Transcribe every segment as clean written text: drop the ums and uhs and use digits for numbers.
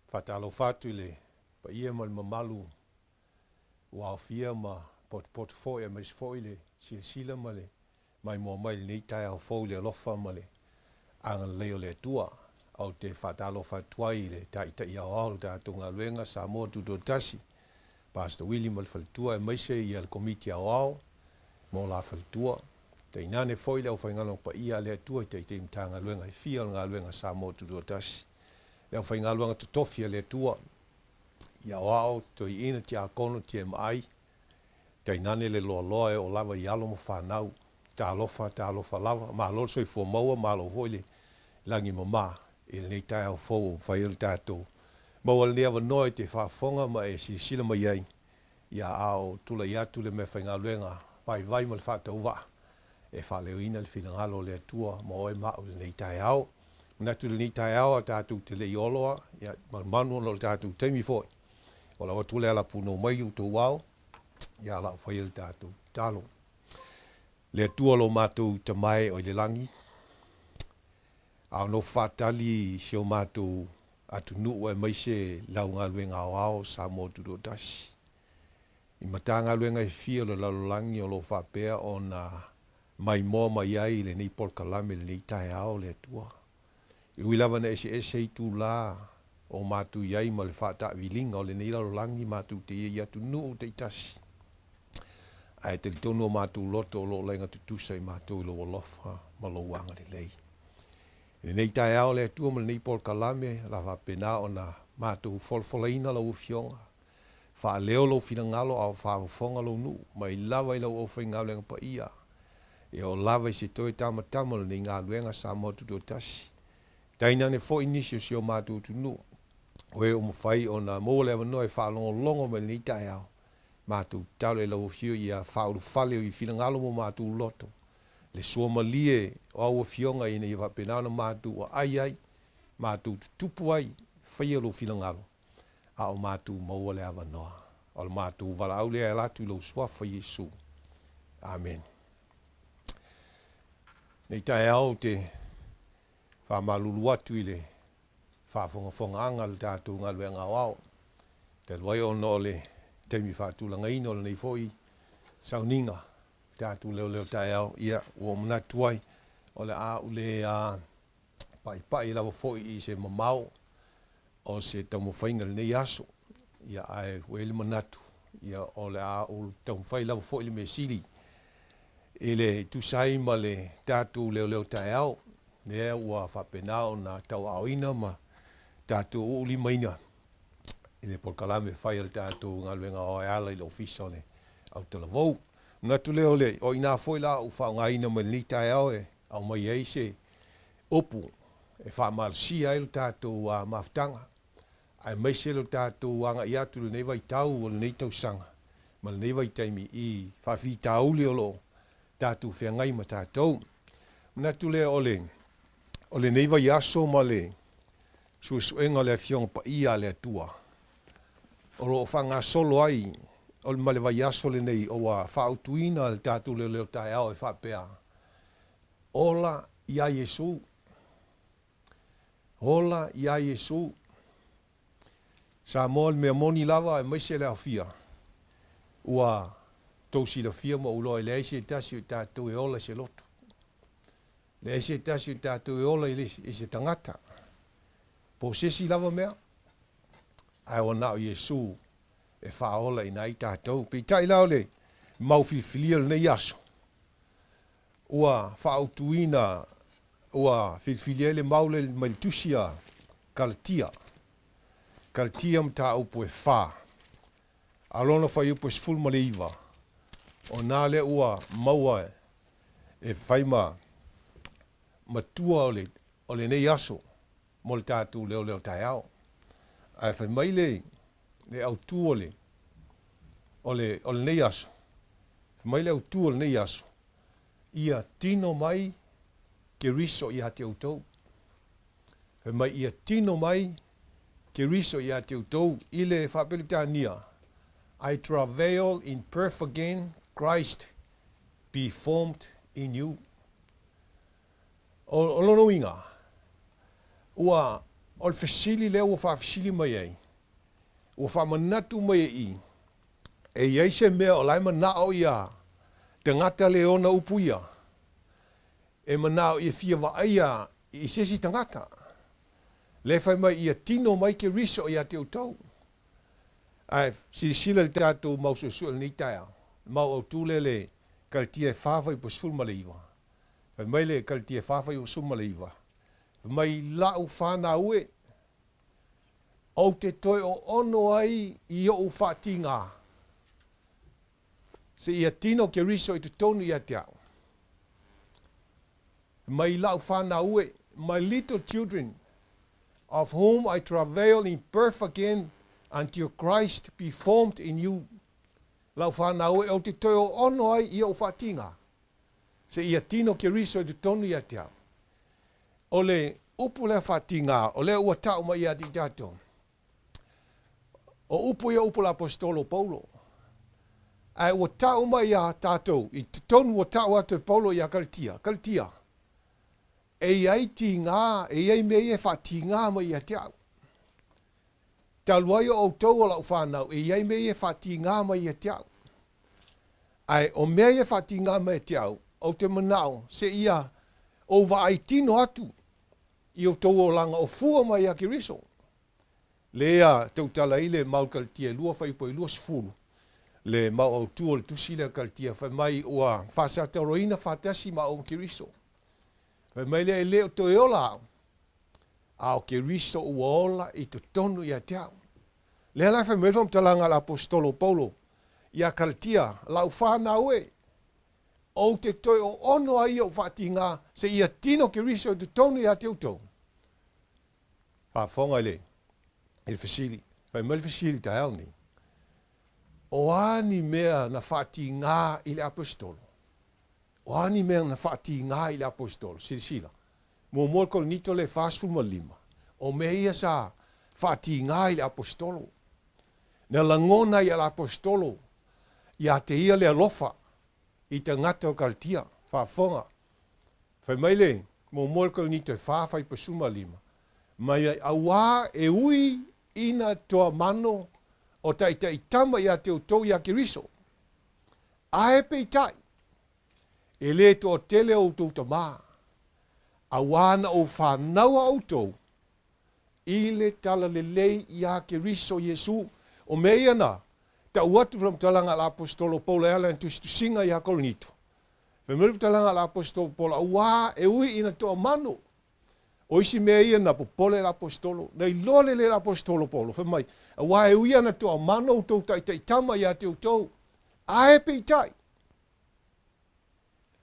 Faatalofa atu i le paia ma le mamalu ua aofia ma potopoto foi aemaise foi le silasila ma le maimoa mai i lenei taeao fou i le alofa ma le agalelei o le Atua. Ou te faatalofa atu ai i le Taitai Aoao o le tatou galuega Samoa Tutoatasi, Pastor Willie ma le faletua aemaise ia le Komiti Aoao mo la faletua. Tainane foi le aufaigaluega paia a le Atua i Taitai Matagaluega e fia o le galuega Samoa Tutoatasi. Le aufaigaluega totofi a le Atua i aoao, toeaiina, tiakono, TMI, tainane le loaloa e oo lava i alo ma fanau. Talofa, talofa lava. Malo le soifua maua, malo foi le lagi e mama i lenei taeao fou ua mafai ai ona tatou maua lenei avanoa e te faafofoga ma e silasila mai ai, ia a o tulai atu le meafaigaluega vaivai ma le faatauvaa e faaleoina le finagalo o le Atua mo oe ma au i lenei taeao. Manatu i lenei taeao a tatou te le i oloa, ia manumanu ona o le tatou taimi foi. O lau atu le ala punou mai i outou ao, ia lau faia le tatou tatalo. Le Atua lo matou Tama e o i le lagi, a o nofo faatali i si o matou atunuu aemaise lau galuega aoao Samoa Tutoatasi. I Matagaluega e fia o le lalolagi o lo o faapea ona maimoa mai ai i lenei polokalame i lenei taeao le Atua. E ui lava ina eseese itulā o matou i ai ma le faataaviliga o lenei lalolagi matou te i ai i atunuu taitasi, ae talitonu o matou loto o lo o laina tutusa i matou i lou alofa ma lou agalelei. I lenei taeao le Atua ma lenei polokalame, o le a faapena ona matou folafolaina lau Afioga, Faaleo lou finagalo a o faafofoga lou nuu, mai lava i lau aufaigaluega paia, e oo lava i se toe tamatama o lenei galuega Samoa Tutoatasi. Tainane foi nisi o si o matou atunuu, o e ua mafai ona maua le avanoa e faalogologo mai i lenei taeao, matou tatalo i lau Afio ia faaulufale i finagalo mo matou loto, le sua malie o au Afioga ina ia faapena ona matou aai ai, matou tutupu ai, faia lou finagalo. a o matou maua le avanoa. O le matou valaau lea e ala atu i lou Suafa Iesu. Amene. Nei taeao ou te faamalulu atu i le faafogafogaaga o le tatou galuega aoao, talu ai ona o le taimi faatulagaina o lenei foi sauniga, tatou leoleo taeao, ia ua ou manatu ai o le a ou le paipai lava foi i se mamao o se taumafaiga i lenei aso, ia ae ua i ai le manatu, ia o le a ou taumafai lava foi le mea sili i le tusa ai ma le tatou leoleo taeao, lea ua faapena ona tauaaoina ma tatou uulimaina i le polokalame fai a le tatou galuega aoao e ala i le Ofisa o le Autalavou. Manatu lea o le, o i ina foi la ou faaaogaina mai lenei taeao e aumai ai se upu e faamalosia ai lo tatou mafutaga, aemaise lo tatou agai atu i lenei vaitau o lenei tausaga ma lenei vaitaimi i faafitauli o lo o tatou feagai ma tatou. Manatu lea o le o lenei vaiaso ma le suesuega o le Afioga Paia a le Atua o lo o faagasolo ai o le ma le vaiaso lenei ua faautuina le tatou leoleo taeao e faapea, Ola iā Iesu. Ola iā Iesu. Samoa le mea moni lava aemaise le aofia ua tou silafia ma ou iloa e leai se tasi o i tatou e ola i se lotu. Leai se tasi o tatou e ola i se tagata, po o se isi lava mea, ae ua na o Iesu e faaola ina ai tatou. Peitai la o le mau filifilia o lenei aso, ua faautuina, ua filifilia ai le mau lea mai le tusi a Kalatia, Kalatia mataupu e fa, a lona fuaiupu e 19, o na lea ua maua e fai ma matua o lenei aso mo le tatou leoleo taeao. Ae fai mai le autu o lenei aso, fai mai le autu o lenei aso, ia tino mai Keriso ia te outou. Fai mai ia tino mai Keriso ia te outou i le Faaperetania, I travail in birth again, Christ be formed in you. O lona uiga, ua o le fesili lea ua faafesili mai ai, ua faamanatu mai e i, e i ai se mea o la e manao ia tagata le ona upu ia, e manao ia fia vaaia i se isi tagata. Lea fai mai ia tino mai Keriso ia te outou. Ae silasila i le tatou mau suesue o lenei taeao, le mau autu lea le Kalatia e 4 fuaiupu 19. Fai mai le Kalatia e 4 fuaiupu 19, fai mai, La'u fanau e, ou te toe oono ai i o'u faatigā, seia tino Keriso i totonu ia te a'u. Fai mai, La'u fanau e, my little children, of whom I travail in birth again until Christ be formed in you. La'u fanau e, ou te toe oono ai i o'u faatigā, seia tino Keriso i totonu ia te a'u. O le upu lea faatigā, o lea ua ta'u mai ia te i tatou. O upu ia upu o le aposetolo o Paulo. Ae ua ta'u mai iā tatou, i totonu ua ta'u atu e Paulo iā Kalatia, Kalatia, e i ai tigā, e i ai mea ia e faatigā mai ia te a'u. Talu ai o outou o la'u fanau, e i ai mea ia e faatigā mai ia te a'u. Ae o mea ia e faatigā mai ia te a'u, ou te mana'o seia ou vaai tino atu i outou olaga o fua mai ia Keriso. Lea tautala ai le mau Kalatia e lua fuaiupu e 20, le mau autu o le tusi lea Kalatia, fai mai ua faasatauroina faatasi maua ma Keriso. Fai mai lea e le o toe ola a'u, a o Keriso ua ola i totonu ia te a'u. Lea la e fai mai le faamatalaga a le aposetolo o Paulo ia Kalatia, La'u fanau e, ou te toe oono ai i o'u faatigā, seia tino Keriso i totonu ia te outou. Faafofoga i le i le fesili. Fai mai le fesili i le taeao nei, O a ni mea na faatigā i le aposetolo? O a ni mea na faatigā i le aposetolo? Silasila, muamua le Korinito lea e 45, o mea ia sa faatigā i le aposetolo. Na lagona ai e le aposetolo ia te ia le alofa i tagata o Kalatia. Faafofoga, fai mai le muamua le Korinito e fa fai 15, mai ai, Auā e ui ina toamano o taitai tama ia te outou ia Keriso, ae peitai, e le toatele o outou tamā, auā na ou fanaua outou i le talalelei iā Keriso Iesu. O mea ia na ta'u atu faamatalaga a le aposetolo Paulo e ala i lana tusitusiga iā Korinito. Fai mai le faamatalaga a le aposetolo Paulo, Auā e ui ina toamano. O isi mea ia na popole le aposetolo, na iloa lelei e le aposetolo Paulo, fai mai, Auā e ui ana toamano outou taitaitama ia te outou, ae peitai,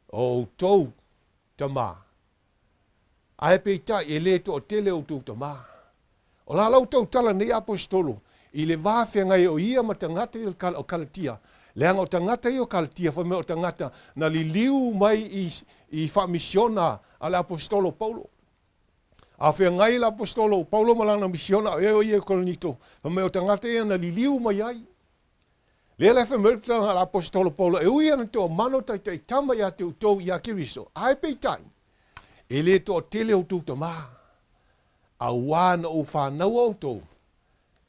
o outou tamā. Ae peitai, e le toatele outou tamā. O la la outou tala nei aposetolo, i le va feagai o ia ma tagata ia o Kalatia, leaga o tagata ia o Kalatia, fai mai o tagata na liliu mai i faamisiona a le aposetolo Paulo. A feagai le aposetolo Paulo ma lana misiona, o ia i Korinito, fai mai o tagata ia na liliu mai ai. Lea la e fai mai le tulaga a le aposetolo Paulo, e ui ana toamano taitaitama ia te outou ia Keriso, ae peitai, e le toatele outou tamā, auā na ou fanaua outou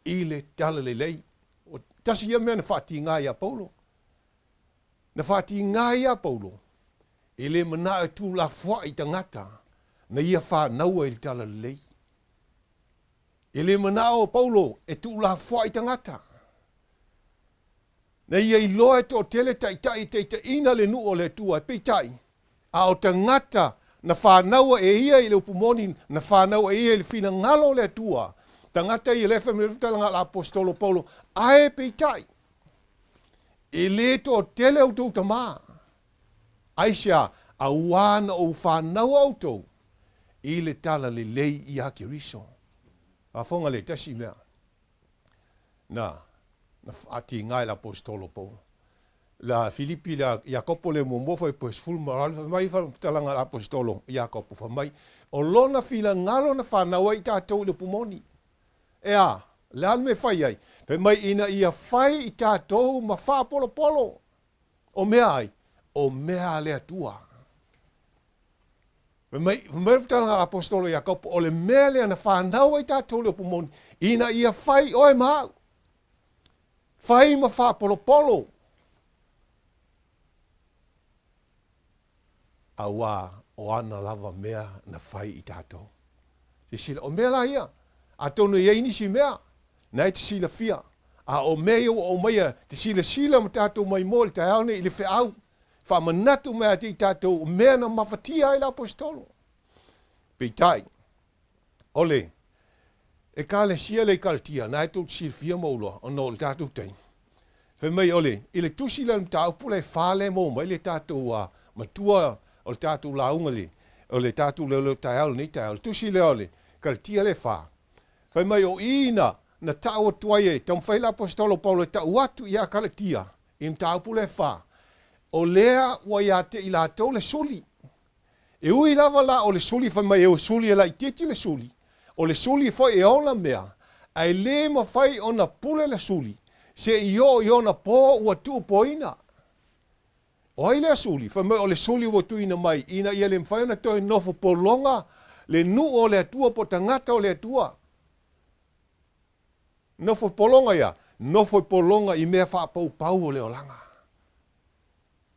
i le talalelei. O tasi ia mea na faatigā iā Paulo. Na faatigā ai iā Paulo. E le manao e tuulafoai tagata na ia fanaua i le talalelei. E le manao o Paulo e tuulafoai tagata na ia iloa e toatele taitai e taitaiina le nuu o le Atua. Peitai, a o tagata na fanaua e ia i le upu moni, na fanaua e ia i le finagalo o le Atua, tagata ia lea fai mai le faamatalaga a le aposetolo Paulo, ae peitai, e le toatele outou tamā. Aisea? Auā na ou fanaua outou i le talalelei iā Keriso. Faafofoga le tasi mea na na faatiga e le aposetolo Paulo. La Filipi la Iakopo le muamua fuaiupu e 18 fai mai faamatalaga a le aposetolo Iakopo fai mai, o lona finagalo na fanau ai i tatou i le upu moni. E a? Le a le mea e fai ai? Fai mai ina ia fai i tatou ma faapolopolo. O mea ai? O mea a le Atua. Fai mai, fai mai le faamatalaga a aposetolo Iakopo, o le mea lea na fanau ai tatou le upu moni, ina ia fai oe ma au. Fai ma faapolopolo. Auā o ana lava mea na fai i tatou. Silasila, o mea la ia, atonu e i ai nisi mea na e te silafia, a o mea ia ua aumaia te silasila ma tatou maimoa i le taeao nei i le feau, faamanatu mai ia te i tatou o mea na mafatia ai le Aposetolo. Peitai, o le Ekalesia lea i Kalatia, na e tou te silafia ma ou iloa, ona o le tatou taimi. Fai mai o le, i le tusi lea o le mataupu lea e fa lea e maua mai le tatou a, matua o le tatou lauga le, o le tatou leoleo taeao lenei taeao, le tusi lea o le Kalatia lea e fa. Fai mai o i na, na tau atu ai e taumafai le Aposetolo Paulo e tau atu ia Kalatia i mataupu lea e fa, o lea ua ia te i latou le suli. E ui lava la o le suli fai mai e suli e laitiiti le suli, o le suli foi e ona mea, ae le mafai ona pule le suli se i oo i ona po ua tuupoina. O ai lea suli? Fai mai o le suli ua tuuina mai ina ia le mafai ona toe nofo pologa le nuu o le Atua po o tagata o le Atua. Nofo pologa ia, nofo pologa i mea faapaupau o le olaga.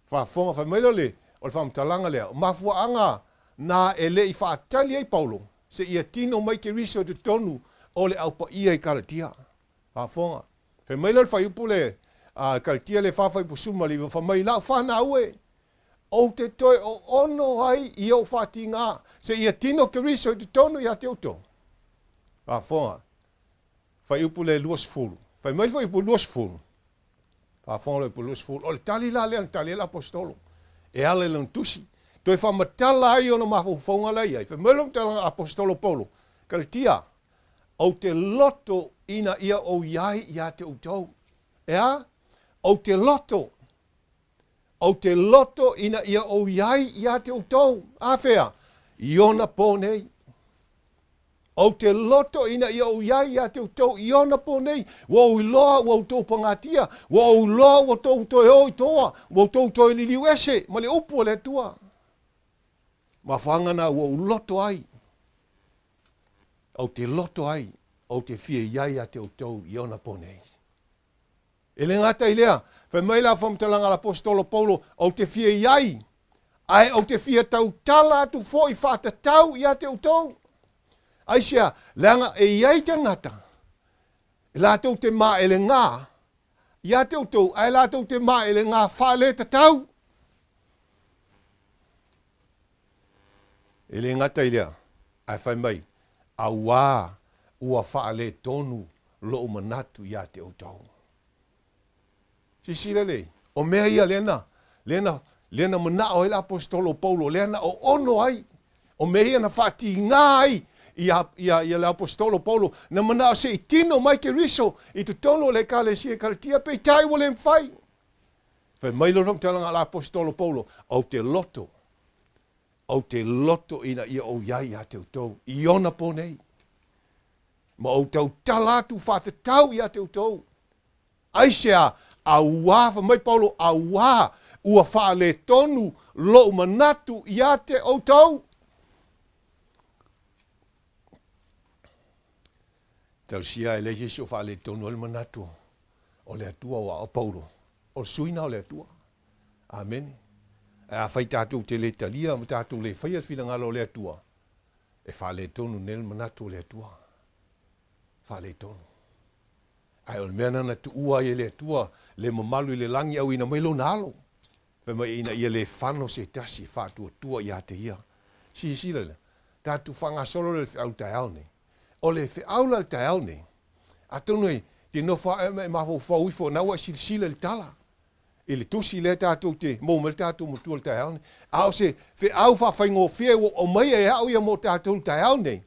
Faafofoga, fai mai lea o le, o le faamatalaga lea, o mafuaaga na e le i faatali ai Paulo seia tino mai Keriso i totonu o le Au Paia i Kalatia. Faafofoga, fai mai lea o le fuaiupu le, a, Kalatia le 4 fuaiupu 19, fai mai, Lau fanau e, ou te toe oono ai i ou faatiga seia tino Keriso i totonu ia te outou. Faafofoga, fuaiupu le 20, fai mai le fuaiupu 20, Faafofoga loa i Puluse 10. O le tali la lea na tali ai le Aposetolo e ala i lona tusi, toe faamatala ai ona mafaufauga la e i ai. Fai mai lona talaga Aposetolo Paulo, Kalatia, ou te loto ina ia ou i ai ia te outou. E a? Ou te loto. Ou te loto ina ia ou i ai ia te outou. A fea? I ona pō nei. Ou te loto ina ia ou i ai ia te outou i ona pō nei, ua ou iloa ua outou pagatia, ua ou iloa ua outou toe o i toa, ua outou toe liliu ese ma le upu a le Atua. Mafuaaga na ua ou loto ai, ou te loto ai, ou te fia i ai ia te outou i ona pō nei. E le gata i lea, fai mai la faamatalaga a le Aposetolo Paulo, Ou te fia i ai, ae ou te fia tautala atu foi faatatau ia te outou. Aisea? Leaga e i ai tagata e latou te maelegā ia te outou, ae latou te maelegā faaletatau. E le gata i lea, ae fai mai, Auā, ua faaletonu lou manatu ia te outou. Silasila lelei, o mea ia lea na, lea na, lea na manao ai le Aposetolo o Paulo, lea na oono ai, o mea ia na faatiga ai ia, ia, ia le Aposetolo o Paulo, na manao se i tino mai Keriso i totonu o le Ekalesia i Kalatia, peitai ua le mafai. Fai mai lona faamatalaga a le Aposetolo Paulo, Ou te loto, ou te loto ina ia ou i ai ia te outou i ona pō nei, ma ou tautala atu faatatau ia te outou. Aisea? Auā, fai mai Paulo, auā, ua faaletonu lou manatu ia te outou. Tausia e leai se isi o faaletonu ai le manatu o le Atua, aua o Paulo, o le sui na o le Atua. Amene. Ae afai tatou te le talia ma tatou le faia le finagalo o le Atua, e faaletonu nei le manatu o le Atua. Faaletonu. Ae o le mea lena na tuua ai e le Atua le mamalu i le lagi e auina mai Lona Alo, fai mai ina ia le fano se tasi e faatuatua ia te Ia. Silasila lea, tatou faagasolo lea i le feau i le taeao nei. O le feau la i le taeao nei, atonu e te nofo ae ma e mafaufau ifo, na ua e silasila i le tala, i le tusi lea tatou te maua mai le tatou matua i le taeao nei. A o se feau faafaigofie ua aumaia e au ia mo tatou i le taeao nei,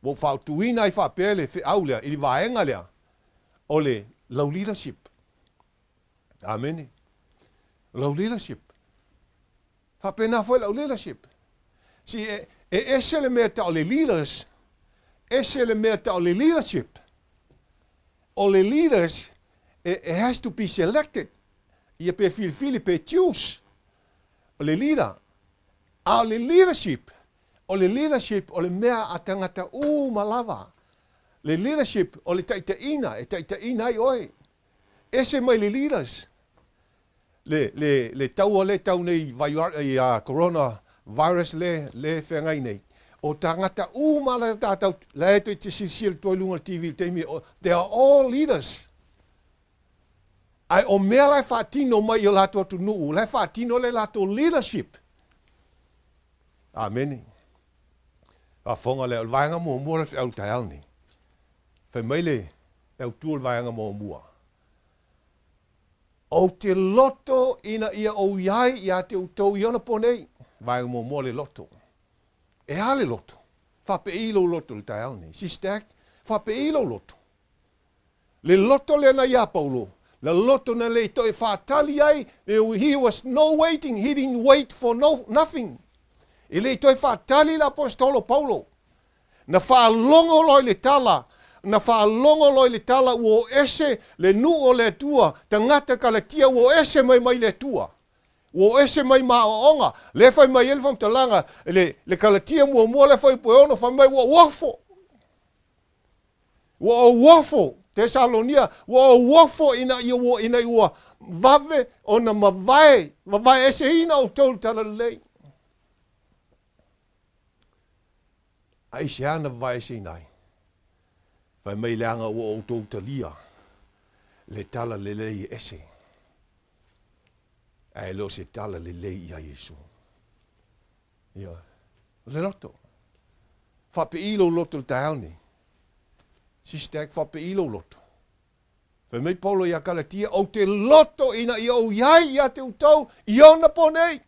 Ua ou faautuina ai faapea le feau lea i le vaega lea o le lau leadership. Amene. Lau leadership. Faapena foi lau leadership. Si e, e ese le mea tau le leaders, ese le mea tau le leadership. O le leaders, it has to be selected. Ia pe filifili, pe choose. O le leader. A o le leadership, O le leadership o le mea a tagata uma lava. Le leadership o le taitaiina e taitaiina ai oe. Ese mai le leaders. Le, le, le taua le tau nei i a corona virus le, le feagai nei. O tagata uma la tātou, la e toe te silasila atu ai luga o le TV i le taimi, they are all leaders. Ae o mea la e faatino mai i o latou atunuu, la e faatino le latou leadership. Amene. Faafofoga lea, o le vaega muamua o le feau taeao nei. Fai mai le autu o le vaega muamua. Ou te loto ina ia ou i ai ia te outou i ona po nei. Vaega muamua le loto. E a le loto? Faapei lou loto i le taeao nei. Sister, faapei lou loto. Le loto lea na iā Paulo, na loto na le i toe faatali ai, he was no waiting, he didn't wait for no, nothing. E le i toe faatali le Aposetolo Paulo. Na faalogo loa i le tala, na faalogo loa i le tala ua o ese le nuu o le Atua, tagata Kalatia ua o ese mai mai le Atua. Ua o ese mai ma aoaoga. Lea fai mai ai le faamatalaga, le, le Kalatia muamua lea fuaiupu e ono, fai mai ua uafo. Ua ou ofo, Tesalonia, ua ou ofo ina ia ua, ina ua vave ona mavae, mavae eseina outou i le talalelei. Aisea na vavae eseina ai? Fai mai leaga ua outou talia le talalelei e ese, ae le o se talalelei ia Iesu. Ioe. O le loto. Faapei lou loto i le taeao nei. Sister, faapei lou loto. Fai mai Paulo ia Kalatia, ou te loto ina ia ou iai ia te outou i ona po nei.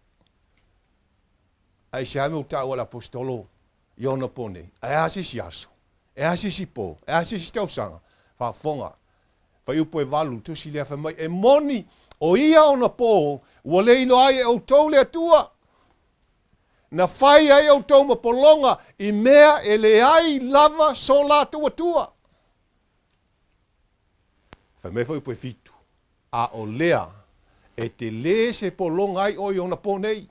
Aisea mea ua taua e le Aposetolo i ona po nei? Ae a se isi aso? E a se isi po? E a se isi tausaga? Faafofoga. Fuaiupu e valu, tusi lea fai mai, e moni o ia ona po ua le iloa ai e outou le Atua. Na fai ai outou ma pologa i mea e leai lava so latou Atua. Fai mai fuaiupu e fitu, a o lea e telē se pologa ai oe i ona po nei,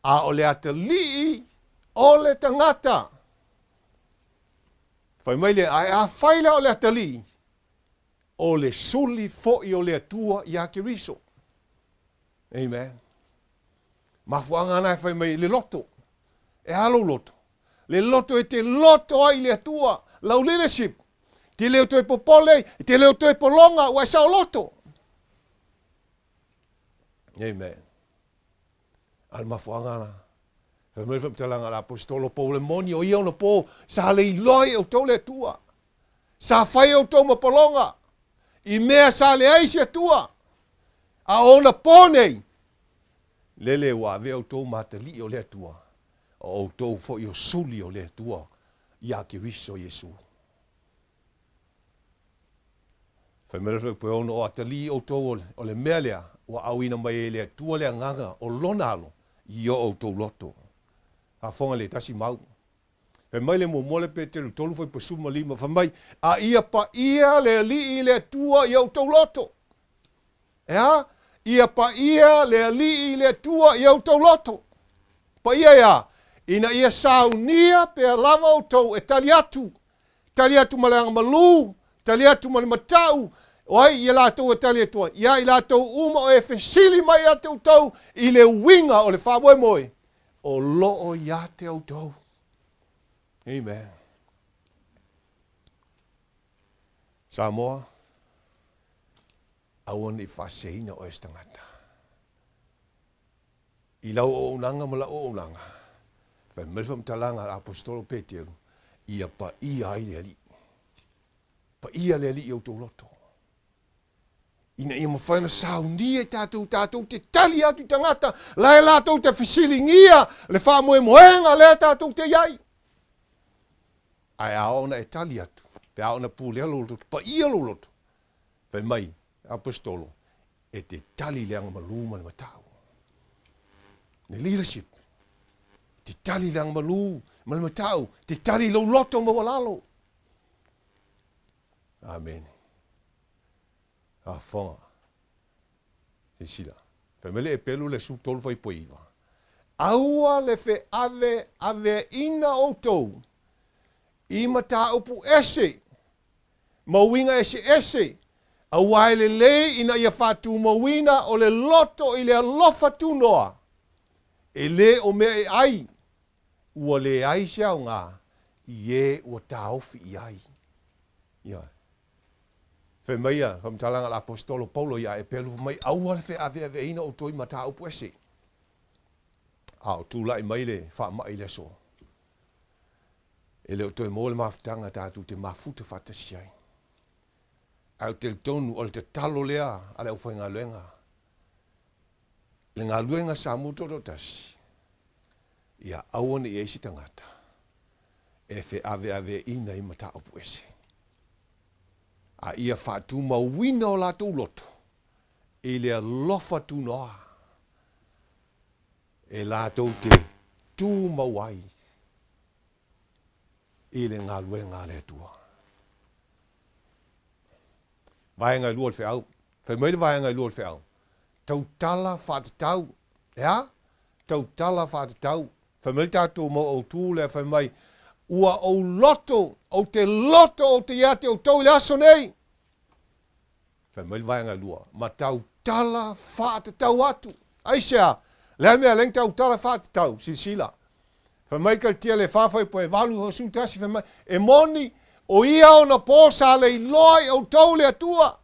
a o le atalii o le tagata. Fai mai lea, ae afai la o le atalii, o le suli foi o le Atua iā Keriso. Amen. Mafuaaga na e fai mai le loto. E a lou loto? Le loto e te loto ai i le Atua, lau leadership. Te le o toe popole, te le o toe pologa, ua e saoloto. Amen. A le mafuaaga na, fai mai le faamatalaga a le Aposetolo Paulo, e moni o ia ona po, sa le iloa ai e outou le Atua. Sa fai outou ma pologa i mea sa leai se Atua. A o ona po nei, lele ua avea outou ma atalii o le Atua, o outou foi o suli o le Atua iā Keriso Iesu. Fai mai le fuaiupu e ono, o atalii outou o le mea lea ua auina mai ai e le Atua le agaga o Lona Alo i o outou loto. Faafofoga le tasi mau. Fai mai le muamua le Peteru 3 fuaiupu 15, fai mai, A ia paia le Alii i le Atua i outou loto. E a? Ia paia le Alii i le Atua i outou loto. Paia e a? Ina ia saunia pea lava outou e tali atu, tali atu ma le agamalu, tali atu ma le matau, O ai ia latou e tali atu ai? Ia i latou uma o e fesili mai ia te outou i le uiga o le faamoemoe o lo o ia te outou. Amen. Samoa, aua ne i faaseseina oe e se tagata. I lau auaunaga ma lau auaunaga, fai mai le faamatalaga a le Aposetolo o Peteru, ia paia ai le Alii. Paia le Alii i outou loto, ina ia mafai ona saunia i tatou, tatou te tali atu i tagata la e latou te fesiligia le faamoemoega lea tatou te i ai. Ae a oo ona e tali atu, pe a oo ona pulea lou loto, paia lou loto, fai mai le Aposetolo, e te tali i le agamalu ma le matau. Le leadership, e te tali i le agamalu ma le matau, e te tali i lou loto maualalo. Amene. Faafofoga. Silasila. Fai mai le Epelu le 13 fuaipue 9. Aua le feaveaveaina outou i mataupu ese ma uiga eseese, aua e lelei ina ia faatumauina o le loto i le alofa tunoa, e le o mea e ai, ua leai se aoga i e ua taofi i ai. Ioe. Fai mai ia faamatalaga a le Aposetolo Paulo ia Epelu, fai mai, Aua le feaveaveaina outou i mataupu ese. A o tulai mai le faamai i le aso, e le o toe maua le mafutaga tatou te mafuta faatasi ai. Ae ou te talitonu o le tatalo lea a le aufaigaluega, le galuega Samoa Tutoatasi, ia aua ne i i ai se tagata e feaveaveaina i mataupu ese, a ia faatumauina o latou loto i le alofa tunoa e latou te tumau ai i le galuega a le Atua. Vaega e lua o le feau. Fai mai le vaega e lua o le feau, tautala faatatau. E a? Tautala faatatau. Fai mai le tatou mau autu lea, fai mai, Ua ou loto, ou te loto ou te ia te outou i le aso nei. Fai mai le vaega e lua, ma tautala faatatau atu. Aisea? Le a mea lea tautala faatatau? Silasila. Fai mai Kalitia le fa fuaipue valu 11, fai mai, E moni, o ia ona po sa le iloa i outou le Atua,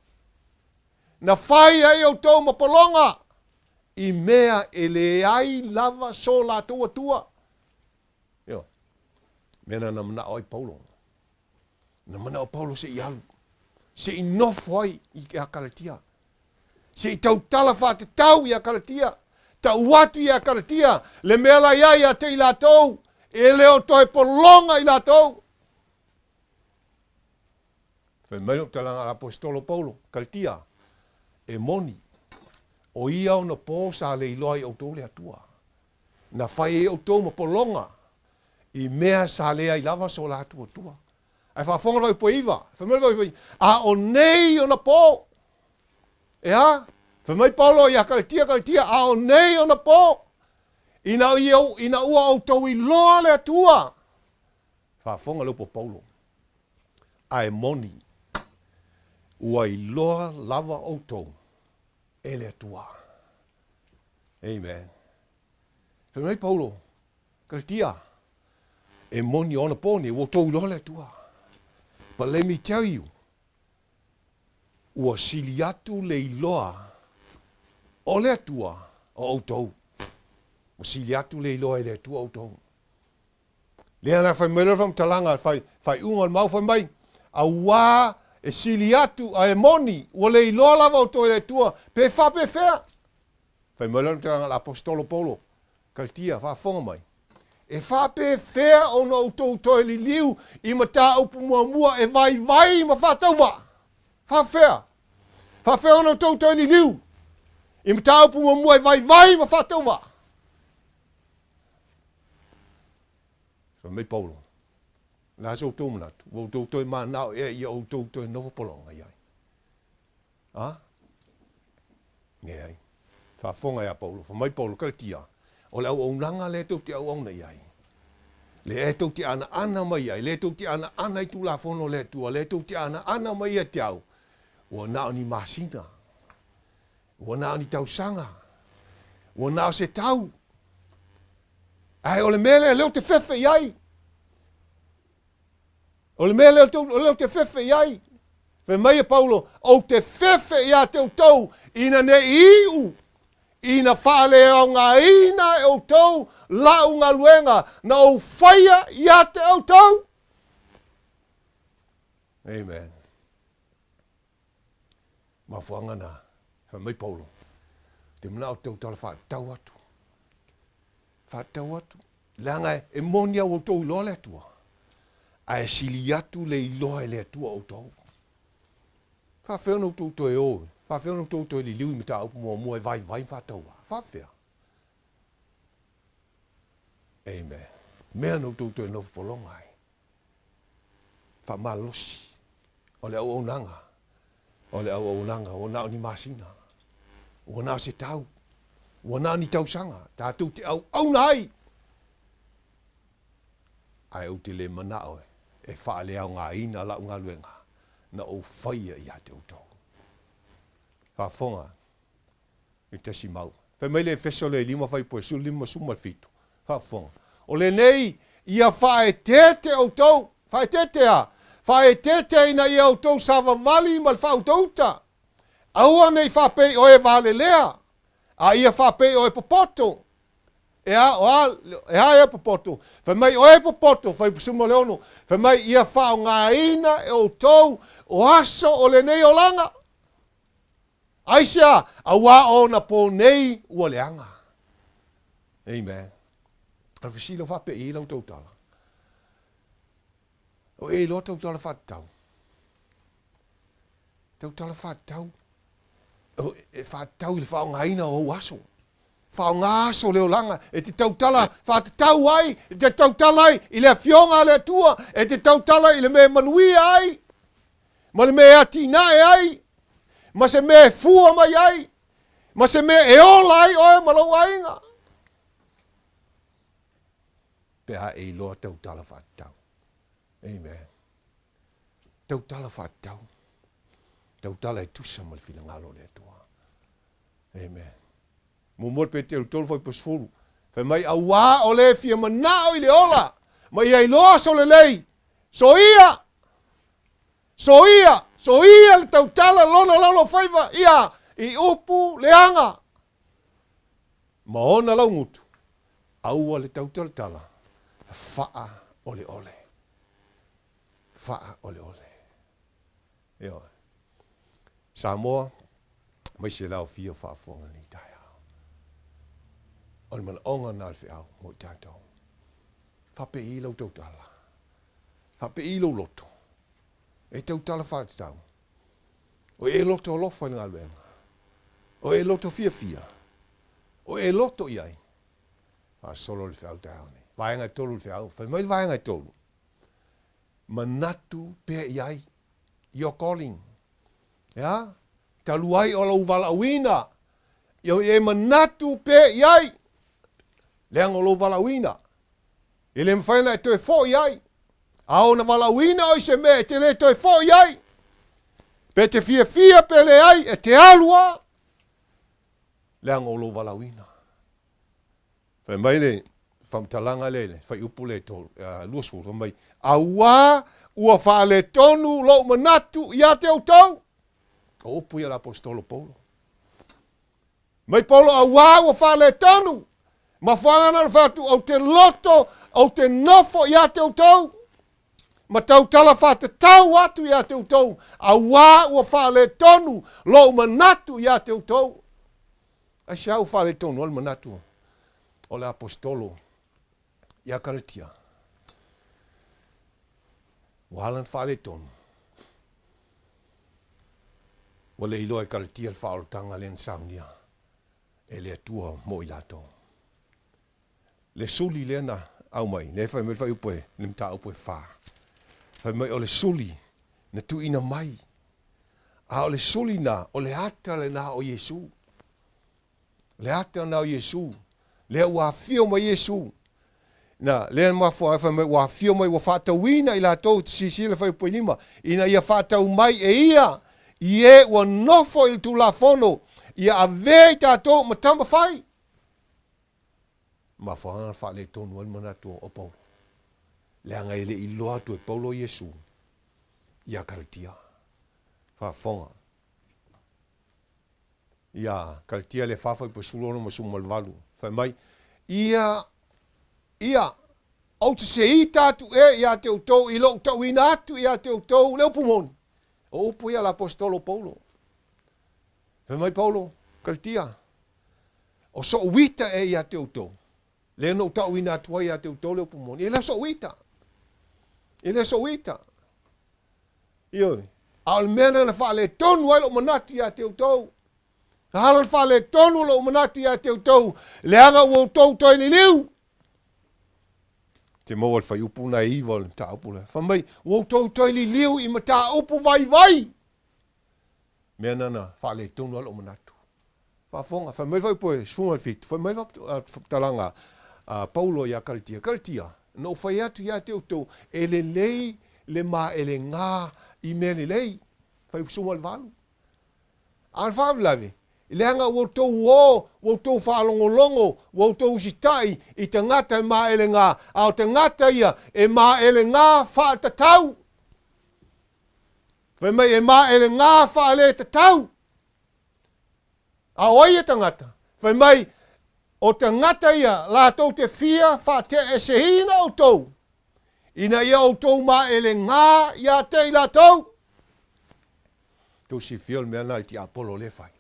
na fai ai outou ma pologa i mea e leai lava so latou Atua. Ioe. Mea na na manao ai Paulo. Na manao Paulo se i alu, se i nofo ai i Kalatia, se i tautala faatatau ia Kalatia, tau atu ia Kalatia le mea la iai ia te i latou, e le o toe pologa i latou. Fai mai lou talaga a Aposetolo Paulo, Kalatia, e moni, o ia ona po sa le iloa i outou le Atua. Na fai ai outou ma pologa i mea sa leai lava so latou Atua. Ae faafofoga le fuaipue iva, fai mai le fuaipue iva, a o nei ona po. E a? Fai mai Paulo ia Kalatia, Kalatia, a o nei ona po, ina, ia, ina ua outou iloa le Atua. Faafofoga le upu a Paulo, ae moni, ua iloa lava outou e le Atua. Amen. Fai mai Paulo, Kalatia, e moni o ona po nei, ua outou iloa le Atua. But let me tell you, ua sili atu le iloa o le Atua o outou. Ua sili atu le iloa e le Atua outou. Lea na fai mai le faamatalaga, fai, faaiuga o le mau fai mai, auā e sili atu a e moni, ua le iloa lava outou e le Atua, pe faapefea. Fai mai le faamatalaga a le Aposetolo Paulo, Kalatia, faafofoga mai, E faapefea ona outou toe liliu i mataupu muamua e vaivai ma faatauvaa? Faafefea? Faafefea ona outou toe liliu i mataupu muamua e vaivai ma faatauvaa? Fai mai Paulo, O le a se outou manatu? Ua outou toe manao ea ia outou toe nofo pologa i ai? A? Leai. Faafofoga ia Paulo, fai mai Paulo, Kalatia, o le auaunaga lea tou te auauna i ai, lea e tou te anaana mai ai, lea tou te anaana i Tulafono a le Atua, lea tou te anaana mai ia te au, Ua na o ni masina. Ua na o ni tausaga. Ua na o se tau. Ae o le mea lea, lea ou te fefe i ai. O le mea lea lea ou te fefe i ai. Fai mai e Paulo, ou te fefe iā te outou ina ne i iu, ina faaleaogaina e outou la'u galuega na ou faia iā te outou. Amen. Mafuaaga na, fai mai Paulo, te manao te tautala faatatau atu. Faatatau atu. Leaga e moni au outou iloa le Atua, ae sili atu le iloa e le Atua outou. Faafefea ona outou toe o, faafefea ona outou toe liliu i mataupu muamua e vaivai ma faataua? Faafefea? Amen. Mea na outou toe nofo pologa ai. Faamalosi o le auaunaga, o le auaunaga ua na o ni masina, ua na o se tau, ua na o ni tausaga tatou te auauna ai. Ae ou te le manao e faaleaogaina lau galuega na ou faia ia te outou. Faafofoga i tasi mau. Fai mai le Efeso le 5 fuaiupu e 15 17. Faafofoga. O lenei, ia faaeteete outou, faaeteete a? Faaeteete ina ia outou savavali ma le faautauta. Aua ne i faapei o e valelea, a ia faapei o e popoto. E a, o a, e a e popoto? Fai mai o e popoto, fuaiupu 16, fai mai ia faaaogaina e outou o aso o lenei olaga. Aisea? Auā ona pō nei ua leaga. Amen. O le fesili o faapei ai lau tautala? O e iloa tautala faatatau? Tautala faatatau e faatatau i le faaaogaina o ou aso. Faaaoga aso o le olaga e te tautala faatatau ai, e te tautala ai i le Afioga a le Atua, e te tautala i le mea e manuia ai, ma le mea e atinae ai, ma se mea e fua mai ai, ma se mea e ola ai oe ma lou aiga. Pe a e iloa tautala faatatau. Amen. Tautala faatatau. Tautala e tusa ma le finagalo o le Atua. Amen. Muamua le Peteru 3 fuaiupu 10. Fai mai, auā o le fia manao i le ola, ma ia iloa aso lelei, soia, soia, soia le tautala lona laulofaiva ia i upu leaga ma ona laugutu, aua le tautalatala faaoleole, faaoleole. Ioe. Samoa, aemaise le aofia o faafofoga i lenei taeao. O le manaoga lena o le feau mo i tatou. Faapei lau tautala. Faapei lou loto. E tautala faatatau. O e loto alofa i le galuega. O e loto fiafia. O e loto i ai. Faasolo le feau taeao nei. Vaega e tolu le feau. Fai mai le vaega e tolu. Manatu pea i ai. Your calling. Ea? Talu ai o lou valaauina. Ia e manatu pea i ai. Leaga o lou valaauina. E le mafai ona e toe foi ai. A ona valaauina oe i se mea e te le toe foi ai. Pe te fiafia pe leai, e te alu lava. Leaga o lou valaauina. Fai mai le faamatalaga lea i le fuaiupu lea 20, fai mai, Auā ua faaletonu lou manatu ia te outou. O upu ia a le Aposetolo Paulo. Mai Paulo, auā ua faaletonu. Mafuaaga na ona fai atu, ou te loto, ou te nofo ia te outou, ma tautala faatatau atu ia te outou, auā ua faaletonu lou manatu ia te outou. Aisea ua faaletonu ai le manatu o le Aposetolo ia Kalatia? Ua ala ona faaletonu. Ua le iloa e Kalatia le faaolataga lea na saunia e le Atua mo i latou. Le suli lea na aumai, lea e fai mai le fuaiupu e, le mataupu e fa. Fai mai o le suli na tuuina mai. A o le suli na, o le ata lena o Iesu. Le ata lena o Iesu. Lea ua afio mai Iesu. Na, lea mafua ai fai mai ua afio mai ua faatauina i latou te silasila fuaiupu e lima, ina ia faatau mai e ia i e ua nofo i le Tulafono, ia avea i tatou ma tama fai. Mafuaaga na faaletonu ai le manatu o Paulo, leaga e le i iloa atu e Paulo Iesu ia Kalatia. Faafofoga. Ia Kalatia le 4 fuaiupu 16 ma 18, fai mai, Ia, ia, ou te seita atu ea ia te outou i lou tauina atu ia te outou le upu moni. O upu ia a le aposetolo Paulo. Fai mai Paulo, Kalatia, o so'u ita ea ia te outou, lea na ou tauina atu ai ia te outou le upu moni. E le o so'u ita. E le o so'u ita. Ioe. A o le mea lena na faaletonu ai lou manatu ia te outou. Na ala na faaletonu lou manatu ia te outou, leaga ua outou toe liliu. Te maua le fuaiupu na e 9 o le mataupu lea. Fai mai, ua outou toe liliu i mataupu vaivai. Mea na na faaletonu ai lou manatu. Faafofoga, fai mai le fuaiupu e 17, fai mai le faamatalaga a Paulo ia Kalatia, Kalatia, na ou fai atu ia te outou, e lelei le maelegā i mea lelei. Fuaiupu 18. A o le faalavelave, leaga ua outou o, ua outou faalogologo, ua outou usitai i tagata e maelegā, a o tagata ia e maelegā faatatau. Fai mai e maelegā faaletatau. A o ai ia tagata? Fai mai, o tagata ia latou te fia faateaeseina outou, ina ia outou maelegā ia te i latou. Tou silafia o le mea lena i le tiapolo lea e fai,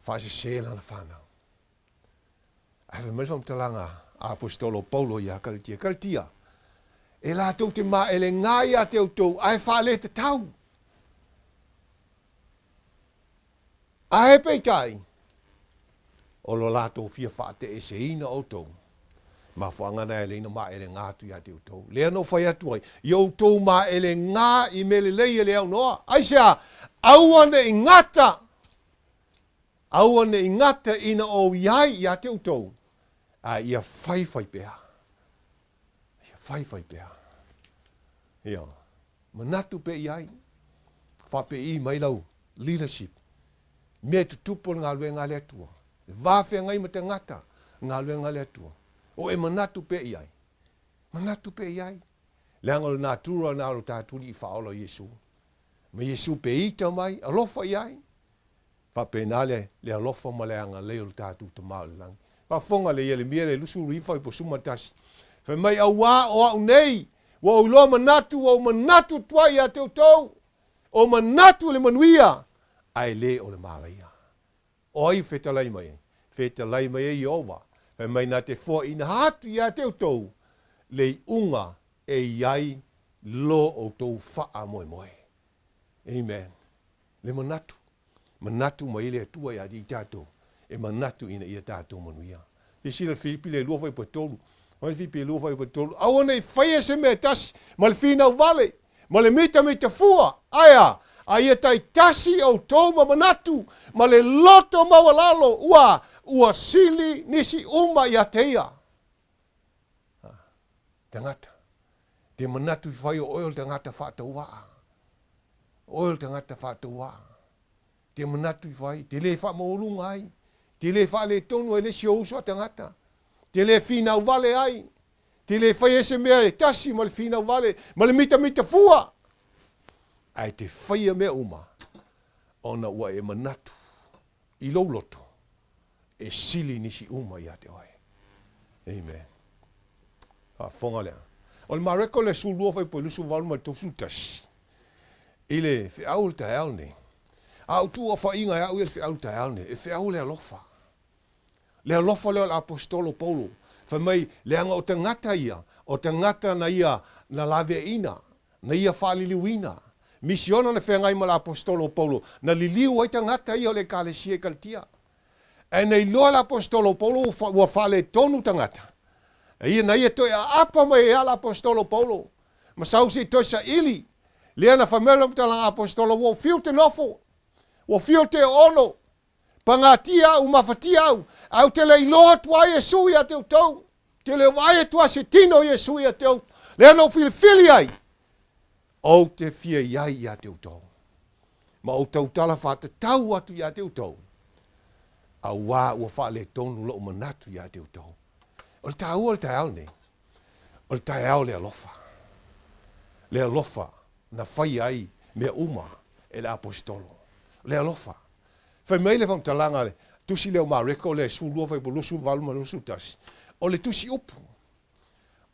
faasese lana fanau. Ae fai mai le faamatalaga a Aposetolo Paulo ia Kalatia, Kalatia, e latou te maelegā ia te outou, ae faaletatau. Ae peitai, o lo latou fia faateeseina outou, mafuaaga na e alai na maelegā atu ia te outou. Lea na ou fai atu ai, ia outou maelegā i mea lelei e le aunoa. Aisea? Aua ne i gata, aua ne i gata ina ou i ai ia te outou, ae ia faifai pea. Ia faifai pea. Ia, manatu pea i ai, faapei mai lau leadership, mea e tutupu o le galuega a le Atua, le va feagai ma tagata, galuega a le Atua. O e manatu pea i ai, manatu pea i ai. Leaga o le natura na o lo tatou Alii Faaola o Iesu. Ma Iesu pe ita mai, alofa i ai. Faapena le, le alofa ma le agalelei o le tatou Tama o le Lagi. Faafofoga le Ielemia le 29 11, fai mai, Auā o a'u nei, ua ou iloa manatu, ua ou manatu atu ai ia te outou, o manatu o le manuia, ae le o le malaia. O ai fetalai mai ai? Fetalai mai ai Ieova, fai mai na te foaina atu ia te outou le iuga e i ai lo outou faamoemoe. Amen. Le manatu, manatu mai ai le Atua ia te i tatou, e manatu ina ia tatou manuia. Silasila le Filipi le 2 fuaiupu e 3. Fai Filipi 2 fuaiupu e 3, aua ne i faia se mea e tasi ma le finau vale, ma le mitamita fua, ae a? A ia taitasi outou ma manatu, ma le loto maualalo, ua, ua sili nisi uma ia te ia. Tagata. Te manatu i whai o oe o le tagata whaatauaa. Oe o le tagata faatauvaa. Te manatu i whai, te le whaamaualuga ai, te le faaletonu ai le isi o uso a tagata, te le finau vale ai, te le faia ai se mea e tasi ma le finau vale, ma le mitamita fua. Ae te faia mea uma, ona ua e manatu i lou loto e sili nisi uma ia te oe. Amen. Faafofoga lea. O le Mareko le 12 fuaiupu 28 ma le 31, i le feau o le taeao lenei. A ou tuuafaina e au ia le feau o le taeao lenei, e feau le alofa. Le alofa lea o le aposetolo Paulo, fai mai, leaga o tagata ia, o tagata na ia na laveaiina, na ia faaliliuina. Misiona na feagai ma le aposetolo o Paulo, na liliu ai tagata ia o le Ekalesia i Kalatia. Ae na iloa le aposetolo o Paulo ua faaletonu tagata. Ia, na ia toe aapa mai ai le aposetolo o Paulo, ma sau se i toe saili. Lea na fai mai le faamatalaga aposetolo, ua ou fiu te nofo, ua fiu te oono, pagatia au, mafatia au, ae ou te le iloa atu ai Iesu ia te outou. Te le vaai atu ai se tino o Iesu ia te outou. Lea na ou filifili ai, ou te fia i ai ia te outou. Ma ou tautala faatatau atu ia te outou, auā ua faaletonu lou manatu ia te outou. O le taua o le taeao lenei, o le taeao o le alofa, le alofa na faia ai mea uma e le Aposetolo, le alofa. Fai mai le faamatalaga a le Tusi lea o Mareko lea e 12 fuaiupu 28 ma le 21, o le tusi upu,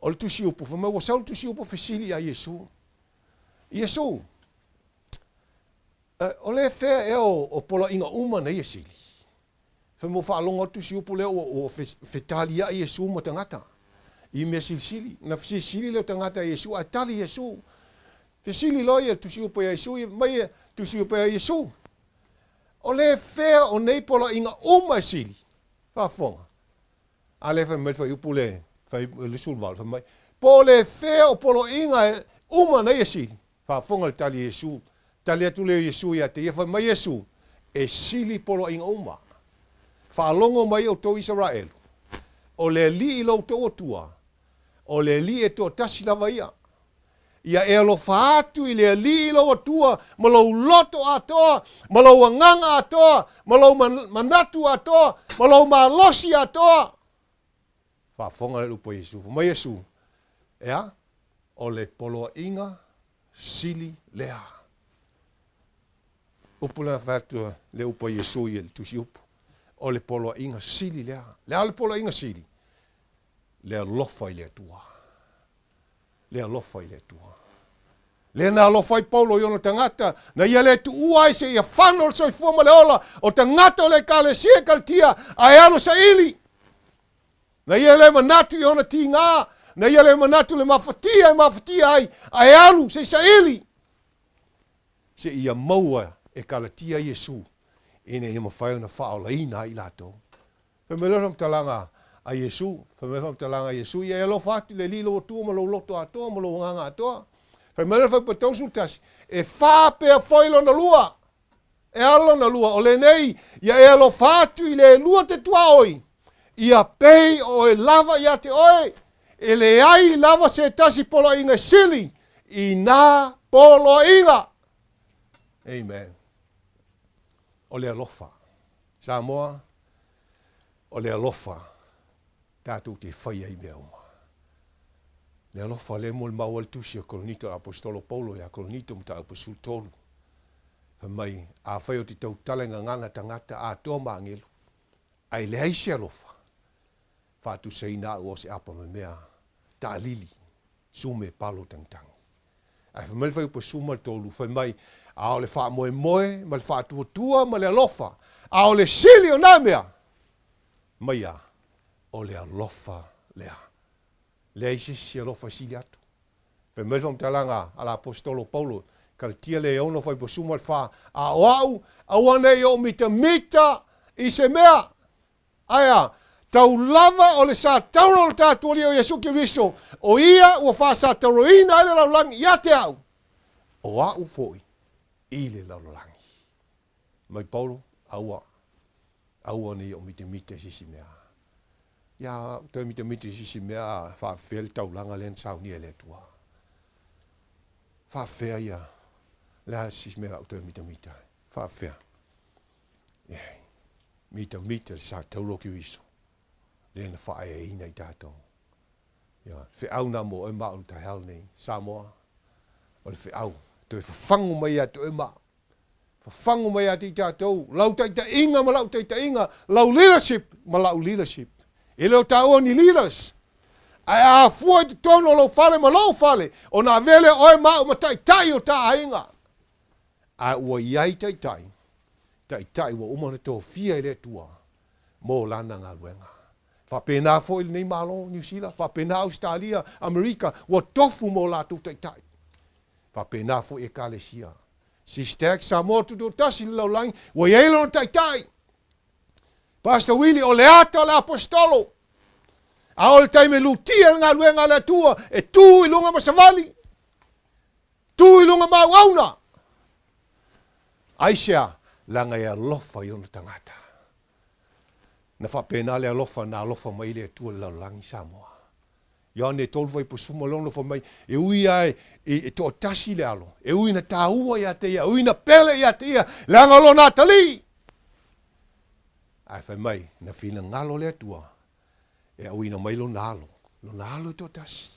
o le tusi upu, fai mai ua sau le tusi upu fesili ia Iesu, Iesu, o le fea ea o poloaiga uma nei e sili? Fai mai ua faalogo atu tusi upu lea ua fetaliai Iesu ma tagata i mea silisili. Na fesilisili lea o tagata ia Iesu ae tali Iesu. Fesili loa ia tusi upu ia Iesu, mai ia tusi upu ia Iesu, O le fea o nei poloaiga uma e sili? Faafofoga. A lea fai mai le fuaiupu le 28, fai mai, Po o le fea o poloaiga uma nei e sili? Faafofoga le tali a Iesu. Tali atu lea o Iesu ia te ia, fai mai Iesu, E sili poloaiga uma. Faalogo mai outou Isaraelu, o le Alii lo outou Atua, o le Alii e toatasi lava ia. Ia e alofa atu i le Alii lou Atua ma lou loto atoa, ma lou agaga atoa, ma lou manatu atoa, ma lou malosi atoa. Faafofoga le upu a Iesu. Fai mai Iesu, E a? O le poloaiga sili lea. Upu lea fai atu le upu a Iesu i le tusi upu. O le poloaiga sili lea. Le a le poloaiga sili? Le alofa i le Atua. Le alofa i le Atua. Lea na alofa ai Paulo i ona tagata, na ia le tuua ai seia fano le soifua ma le ola o tagata o le Ekalesia i Kalatia, ae alu saili. Na ia le manatu i ona tigā, na ia le manatu le mafatia e mafatia ai, ae alu se i saili, seia maua e Kalatia Iesu, ina ia mafai ona faaolaina ai i latou. Fai mai loa le faamatalaga a Iesu, fai mai le faamatalaga a Iesu, Ia e alofa atu i le Alii lou Atua ma lou loto atoa ma lou agaga atoa. Fai mai loa le fuaiupu 31, E faapea foi lona lua. E a lona lua? O lenei, ia e alofa atu i le lua te tuaoi, ia pei o oe lava ia te oe, e leai lava se tasi poloaiga e sili i nā poloaiga. Amen. O le alofa. Samoa, o le alofa tatou te faia ai mea uma. Le alofa lea e molimau ai le tusi a Korinito, le Aposetolo Paulo ia Korinito mataupu 13. Fai mai, afai ou te tautala i gagana tagata atoa ma agelu, ae leai se alofa, faatusaina au o se apa memea taalili, sume palo tagitagi. Ae fai mai le fuaiupu 13, fai mai, A o le faamoemoe ma le faatuatua ma le alofa, a o le sili o nā mea, mai a, o le alofa lea. Leai se isi alofa e sili atu. Fai mai le faamatalaga a le Aposetolo Paulo, Kalatia le 6 fuaiupu 14, A o au, aua ne i ou mitamita i se mea, Ae a? Tau lava o le satauro o le tatou Alii o Iesu Keriso, o Ia ua faasatauroina ai le lalolagi ia te au, o a'u foi i le lalolagi. Mai Paulo, Aua, aua ne i ou mitamita i se isi mea. Ia a'u toe mitamita i se isi mea a faafefea le taulaga lea na saunia e le Atua. Faafefea ia, le a se isi mea a'u toe mitamita ai? Faafefea? Leai. Mitamita le sa tauro o Keriso, lea na faaeaina i tatou. Ia, feau na mo oe ma au i le taeao lenei, Samoa, o le feau, toe fafagu mai ia te oe ma au. Fafagu mai ia te i tatou, lau taitaiga ma lau taitaiga, lau leadership ma lau leadership. E le o taua ni leaders, ae a afua i totonu o lou fale ma lou fale, ona avea lea o oe ma au ma taitai o ta aiga. Ae ua i ai taitai, taitai ua uma ona tofia e le Atua mo Lana galuega. Faapena foi lenei Malo, Niu Sila, faapena Ausetalia, Amerika, ua tofu mo latou taitai. Faapena foi Ekalesia. Sister Samoa Tutoatasi le lalolagi, ua i ai lona taitai. Pastor Willie, o le ata o le Aposetolo. A o le taimi e lutia le galuega a le Atua, e tu i luga ma savali. Tu i luga ma auauna! Aisea? Leaga e alofa i ona tagata. Na faapena le alofa na alofa mai ai le Atua i le lalolagi Samoa. Ioane 3:16 fai mai, E ui lava e toatasi le alo, e ui ina taua ia te ia, e ui ina pele ia te ia, leaga o lona atalii. Ae fai mai, na finagalo le Atua e auina mai lona alo, lona alo e toatasi,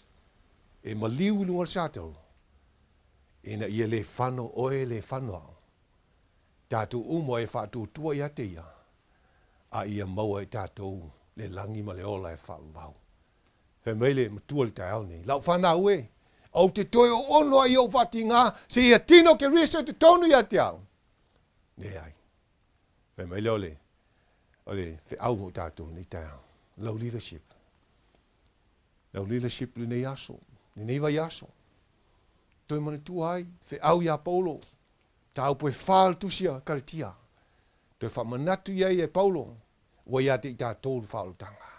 e maliu i luga o le satauro, ina ia le fano oe le fano au, tatou uma e faatuatua ia te ia, a ia maua e tatou le lagi ma le ola e faavavau. Fai mai le matua i le taeao nei, Lau fanau e, ou te toe oono ai i ou faatiga seia tino Keriso i totonu ia te au. Leai. Fai mai lea o le, o le feau mo tatou i lenei taeao, lau leadership. Lau leadership i lenei aso, lenei vaiaso. Toe manatua ai, feau iā Paulo, mataupu e fa o le tusi a Kaletia. Toe faamanatu i ai e Paulo, ua ia te i tatou le faaolataga.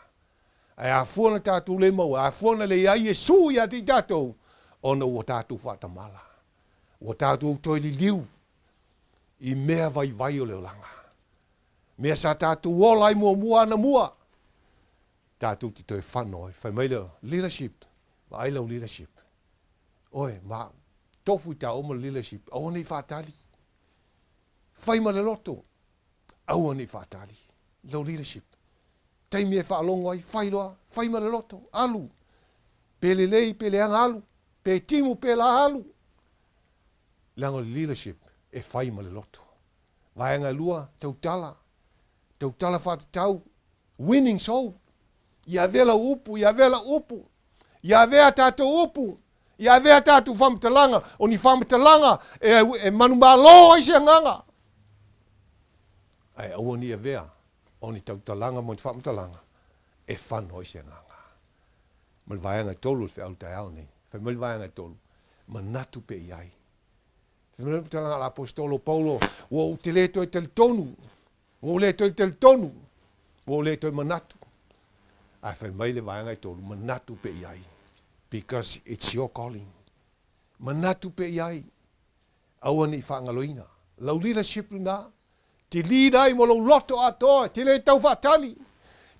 Ae a fua na tatou le maua, a fua na le iai Iesu ia te i tatou, ona ua tatou faatamala. Ua tatou toe liliu i mea vaivai o le olaga. Mea sa tatou ola ai muamua anamua, tatou te toe fano ai. Fai mai le leadership, vaai lau leadership. Oe, ma au, tofu i taua ma le leadership, aua ne i faatali. Fai ma le loto, aua ne i faatali. Lau leadership. Taimi e faalogo ai, fai loa, fai ma le loto, alu. Pe lelei, pe leaga alu, pe timu, pe la alu. Leaga o le leadership e fai ma le loto. Vaega e lua, tautala, tautala faatatau, winning soul. Ia avea lau upu, ia avea lau upu, ia avea a tatou upu, ia avea a tatou faamatalaga, o ni faamatalaga e, e manumalo ai se agaga. Ae aua ne i avea o ni tautalaga ma ni faamatalaga e fano ai se agaga. Ma le vaega e tolu o le feau taeao nei. Fai mai le vaega e tolu, manatu pea i ai. Fai mai le faamatalaga a le Aposetolo o Paulo, ua ou te le toe talitonu, ua ou le toe talitonu, ua ou le toe manatu. Ae fai mai le vaega e tolu, manatu pea i ai, because it's your calling. Manatu pea i ai, aua ne i faagaloina. Lau leadership lena, Te lead ai mo lou loto atoa, te le tau faatali.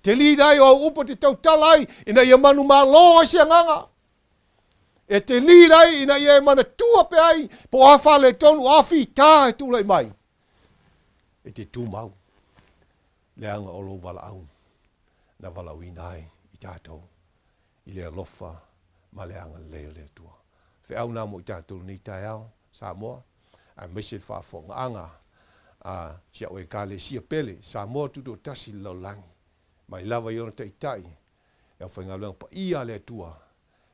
Te lead ai o au upu e te tautala ai ina ia manumalo ai se agaga. E te lead ai ina ia e manatua pea ai po o a faaletonu, o a fita e tulai mai. E te tumau, leaga o lou valaau na valaauina ai i tatou i le alofa ma le agalelei o le Atua. Feau na mo i tatou i lenei taeao, Samoa, aemaise le faafofogaaga a si au Ekalesia pele, Samoa Tutoatasi i le lalolagi, mai lava i ona taitai, le aufaigaluega paia a le Atua,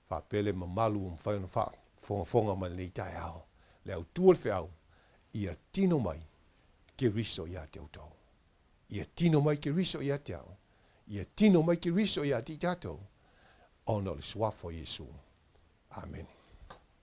faapea le mamalu ua mafai ona faafogafoga mai i lenei taeao, le autu o le feau, ia tino mai Keriso ia te outou. Ia tino mai Keriso ia te au, ia tino mai Keriso ia te i tatou, ona o le Suafa o Iesu. Amene.